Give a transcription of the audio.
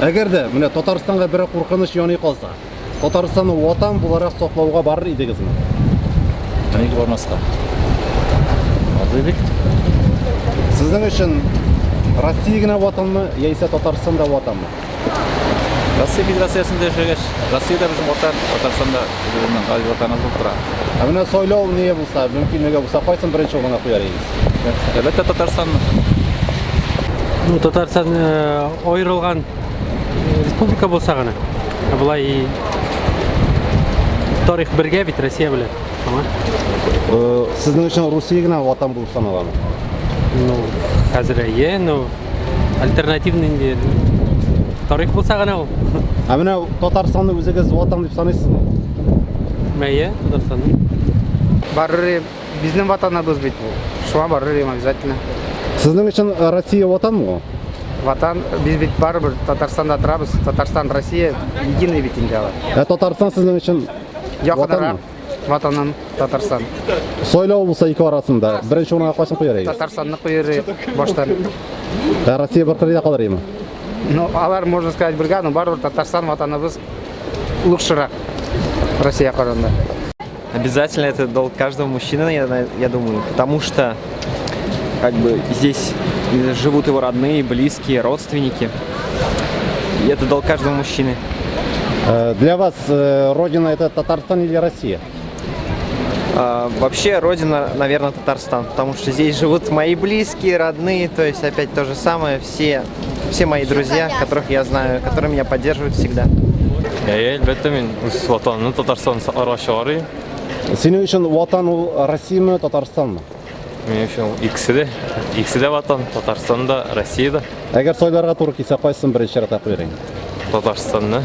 Әгәр дә менә Татарстанга берәр куркыныч яный калса, Татарстанны ватан буларак саклауга барыр идегезме? Нигә бармаска? Барыр идек. Сезнең өчен Россия генә ватанмы, яисә Татарстан да ватанмы? Россия Федерациясендә яшәгәч, Россия дә безнең ватан, Татарстан да үзебезнең газиз ватаныбыз булып тора. Ә менә сайлау ние булса, мөмкинлеге булса, кайсын беренче урынга куяр идегез? Әлбәттә, Татарстанны. Ну, Татарстан э, аерылган э, республика булса гына. Ә болай тарих бергә бит Россия белән. Аңа. Э, Сезнең өчен Русия генә ватан булып саналамы? Ну, хәзер әйе, ну, альтернативный инде тарих булса гына ул. Ә менә Татарстанны үзегез ватан дип саныйсызмы? Әйе, Татарстанны. Барыр идем. Безнең ватаныбыз бит бу. Шуңа барыр идем обязательно. Сезнең өчен Россия ватанмы ул? Ватан, без бит барыбер Татарстанда торабыз. Татарстан, Россия единый бит инде алар. Ә Татарстан сезнең өчен Якынрак ватаным Татарстан. Сайлау булса ике арасында, беренче урынга кайсын куяр идегез? Татарстанны куер идек баштан. Ә Россия бер кырыйда калыр идеме? Ну, алар, можно сказать, бергә, но барыбер Татарстан ватаныбыз лучшерак Россия караганда. Обязательно это долг каждого мужчины, я думаю, потому что как бы здесь живут его родные, близкие, родственники. И это долг каждого мужчины. Для вас э, родина это Татарстан или Россия? Вообще родина, наверное, Татарстан, потому что здесь живут мои близкие, родные, то есть опять то же самое, все мои друзья, которых я знаю, которые меня поддерживают всегда. Әйе, әлбәттә, мин үз ватанымны Татарстанны сакларга чыгар идем. Синең өчен ватан ул Россиямы, Татарстанмы? Минем өчен ул икесе дә, икесе дә ватан, Татарстан да, Россия дә. Әгәр сайларга туры килсә, кайсысын беренче чиратта куяр идең? Татарстанны.